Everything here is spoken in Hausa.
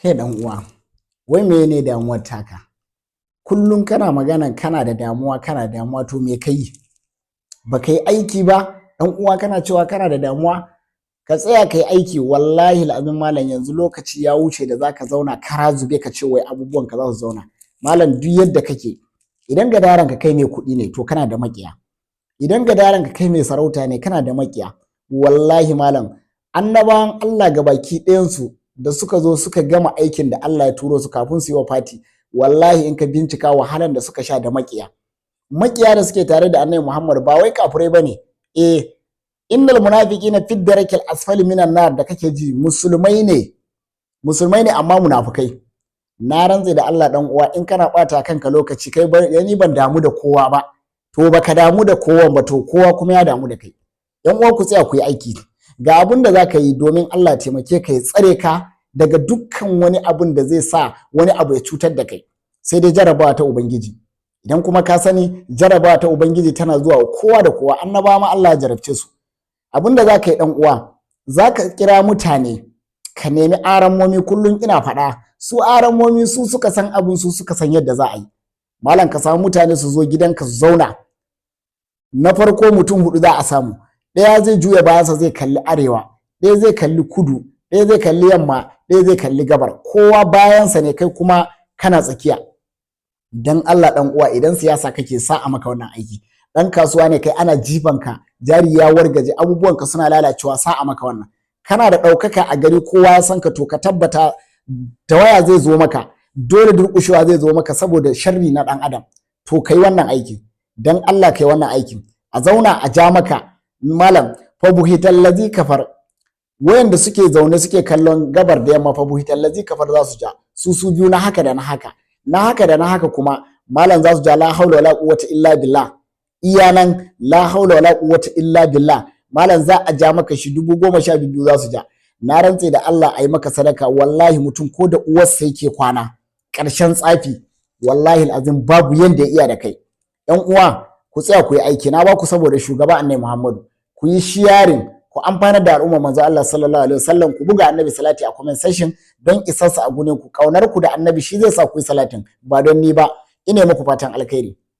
Kai dan uwa, wai mene damuwar taka? Kullum kana magana kana da damuwa, kana da damuwa, to me kai? Ba kai aiki ba, dan uwa, kana cewa kana da damuwa? Ka tsaya kai aiki. Wallahi al'azim malam, yanzu lokaci ya wuce da zaka zauna kara zube ka ce wai abubuwan ka za su zauna. Malam, duk yadda kake, idan gadaran ka kai mai kuɗi ne, to kana da makiya. Idan gadaran ka kai mai sarauta ne, kana da makiya. Wallahi malam, annabawan Allah gabaki ɗayansu da suka zo suka gama aikin da Allah ya turo su, kafin su yi wafati, wallahi in ka bincika wahalan da suka sha da makiya, makiya da suke tare da Annabi Muhammad, ba wai kafirai bane. Eh, innal munafiqina fi darakil asfali minan nar da kake ji, musulmai ne, musulmai ne, amma munafukai. Na rantse da Allah, dan uwa, in kana bata kanka lokaci, kai ni ban damu da kowa ba, to baka damu da kowa ba, to kowa kuma ya damu da kai. Yan uwa, ku tsaya ku yi aiki. Ga abun da zaka yi domin Allah taimake ka, ya tsare ka daga dukkan wani abun da zai sa wani abu ya cutar da kai, sai dai jarabawa ta Ubangiji. Idan kuma ka sani jarabawa ta Ubangiji tana zuwa kowa da kowa, annabawa ma Allah ya jarabce su. Abun da zaka yi, dan uwa, zaka kira mutane, ka nemi arammomi. Kullum ina faɗa, su arammomi su suka san abun, su suka san yadda za a yi. Malam, ka samu mutane su zo gidanka su zauna. Na farko mutum hudu za a samu. Ɗaya zai juya bayansa zai kalli arewa, ɗaya zai kalli kudu, ɗaya zai kalli yamma, ɗaya zai kalli gabar. Kowa bayansa ne, kai kuma kana tsakiya. Dan Allah dan uwa, idan siyasa kake, sa a maka wannan aiki. Dan kasuwa ne kai, ana jifanka, jari ya wargaje, abubuwanka suna lalacewa, sa a maka wannan. Kana da ɗaukaka a gari, kowa ya san ka, to ka tabbata da waya zai zo maka, dole durƙushewa zai zo maka saboda sharri na ɗan adam. To kai wannan aikin, dan Allah kai wannan aikin. A zauna a ja maka, malam, fa buhitallazi kafar. Wayanda suke zaune suke kallon gabar da yamma, fa buhitallazi kafar za su ja su su biyu, na haka da na haka, na haka da na haka. Kuma malam, za su ja la haula wala quwwata illa billah. Iya nan, la haula wala quwwata illa billah. Malam, za a ja maka shi 12,000 za su ja. Na rantse da Allah, a yi maka sadaka. Wallahi mutum ko da uwarsa yake kwana, ƙarshen tsafi, wallahi azim babu yanda ya iya da kai. Yan uwa, ku tsaya ku yi aiki. Na ba ku saboda shugaba Annabi Muhammadu. Ku yi sharing, ku amfanar da al'umma manzo Allah sallallahu alaihi wasallam. Ku buga Annabi salati a comment section don isarsa a gurin ku. Kaunar ku da Annabi shi zai sa ku yi salatin, ba don ni ba. Ina muku fatan alkhairi.